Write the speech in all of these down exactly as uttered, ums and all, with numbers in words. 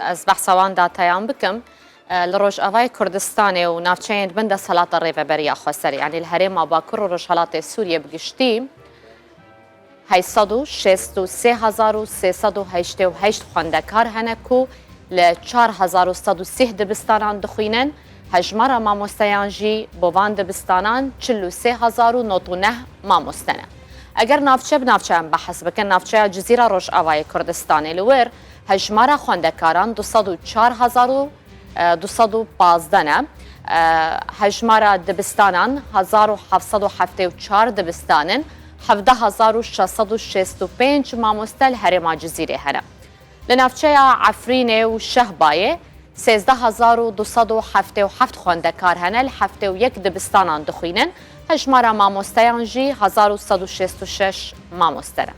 Ez behsa wan datayan bikim. E, li Rojavayê Kurdistanê û navçeyên bin desthilata Rêveberiya Xweser, yanî li herêma Bakur û Rojhelatê Sûriyê bi giştî, heyt sed û şêst û sê hezar û sê sed û heştê û heşt xwendekar hene ku li çar hezar û sed û sîh dibistanan dixwînin, hejmara mamosteyan jî bo van dibistanan çil û sê hezar û nod û neh mamoste ne. Eger navçe bi navçe em behs bikin, navçeya Cizîra Rojavayê Kurdistanê li wir hejmara xwendekaran du sed û çar hezar û du sed û pazdeh ne. E, hejmara dibistanan hezar û heft sed û heftê û çar dibistan in, hevdeh hezar û şeş sed û şêst û pênc mamoste li herêma Cizîrê hene. Li navçeya Efrînê û Şehbayê sêzdeh hezar û du sed û heftê û heft xwendekar hene, li heftê û yek dibistanan dixwînin, hejmara mamosteyan jî hezar û sed û şêst û şeş mamoste ne.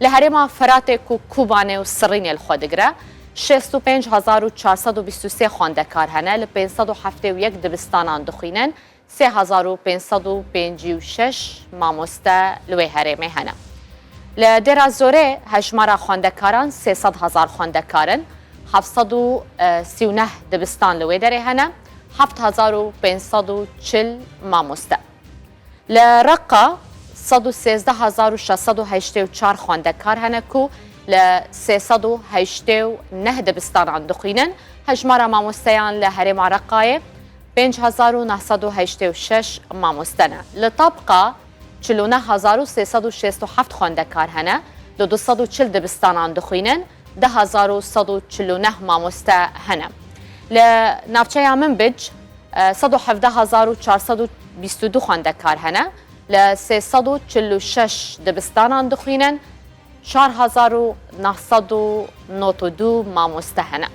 Li herêma Feratê ku Kobanê û Sirînê li xwe digire, şêst û pênc hezar û çar sed û bîst û sê xwendekar hene, li pênc sed û heftê û yek dibistanan dixwînin, sê hezar û pênc sed û pêncî û şeş mamoste li wê herêmê hene. Li Dêra Zorê hejmara xwendekaran sê sed hezar xwendekar in, heft sed û sî û neh dibistan li wê derê hene, heft hezar û pênc sed û çil mamoste. Li Reqa sed û sêzdeh hezar û şeş sed û heştê û çar xwendekar hene ku li sê sed û heştê û neh dibistanan dixwînin. Hejmara mamosteyan li herêma Reqayê pênc hezar û neh sed û heştê û şeş mamoste ne. Li Tabqa çil û neh hezar û sê sed û şêst û heft xwendekar hene, li du sed û çil dibistanan dixwînin, deh hezar û sed û çil û neh mamoste hene. Li navçeya Minbic, e, sed û hevdeh hezar û çar sed û bîst û du xwendekar hene, li sê sed û çil û şeş dibistanan dixwînin, çar hezar û neh sed û nod û du mamoste hene.